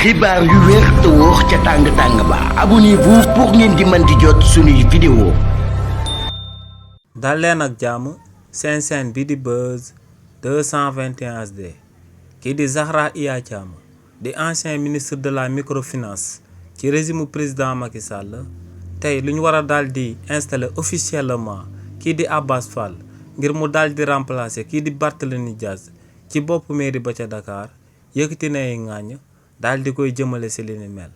xibaar yu wér te wóor ca tàng ba abonnez-vous pour ngeen di mën di jot suñuy vidéo. dal leen ak jàmm seen chaîne bi di Buzz 221 HD kii di Zahra Iyane Thiam di ancien ministre de la microfinance ci régime président Macky Sall tey lu ñu war a daal di installer officiellement kii di Abass Fall ngir mu daal di remplacer kii di Barthélémy Dias ci bopp mairie ba ca Dakar yëkkati na ay ŋàññ daal di koy jëmale si li ni mel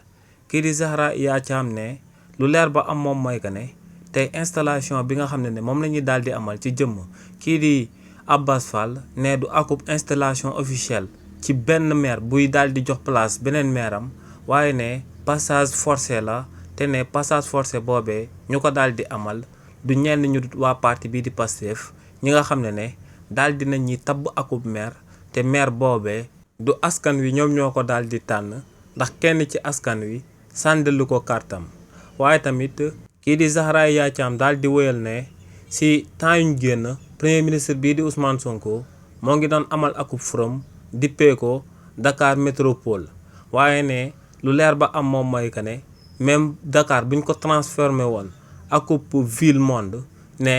kii di Zahra Iyane Thiam ne lu leer ba am moom mooy que ne tey installation bi nga xam ne moom la ñuy daal di amal ci jëmm kii di Abass Fall ne du akub installation officielle ci benn maire buy daal di jox place beneen maire am waaye ne passage forcé la te ne passage forcé boobee ñu ko daal di amal du ñenn ñu waa parti bii di Pastef ñi nga xam ne daal di nañ ñi tabb akub maire te maire boobee du askan wi ñoom ñoo ko daal di tànn ndax kenn ci askan wi sàndalu ko kartam waaye tamit kii di Zahra Iyane Thiam daal di wéyal ne si temps yuñ génn premier ministre bii di Ousmane Sonko moo ngi doon amal akub forum dippee ko Dakar métropole waaye ne lu leer ba am moom mooy que ne même Dakar buñ ko transformé woon akub ville monde ne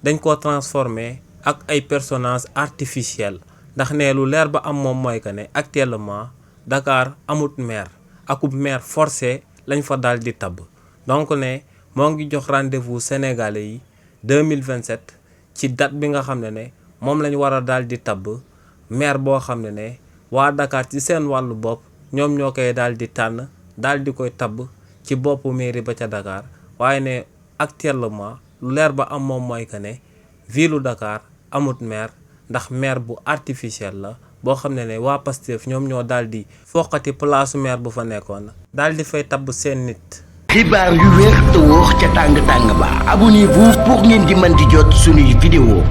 dañ ko transformé ak ay personnages artificiels ndax ne lu leer ba am moom mooy que ne actuellement Dakar amut maire akub maire forcé lañ fa daal di tabb donc ne moo ngi jox rendez-vous sénégalais yi 2027 ci date bi nga xam ne moom lañ war a daal di tabb maire boo xam ne waa Dakar ci seen wàllu bopp ñoom ñoo koy daal di tànn daal di koy tabb ci boppu mairie ba ca Dakar waaye ne actuellement lu leer ba am moom mooy que ne ville Dakar amut maire ndax maire bu artificiel la boo xam ne waa Pastef ñoom ñoo daal di foqati place maire bu fa nekkoon daal di fay tabb seen nit. xibaar yu wér te wóor ca tàng ba abonnez-vous pour ngeen di mën di jot suñuy vidéo.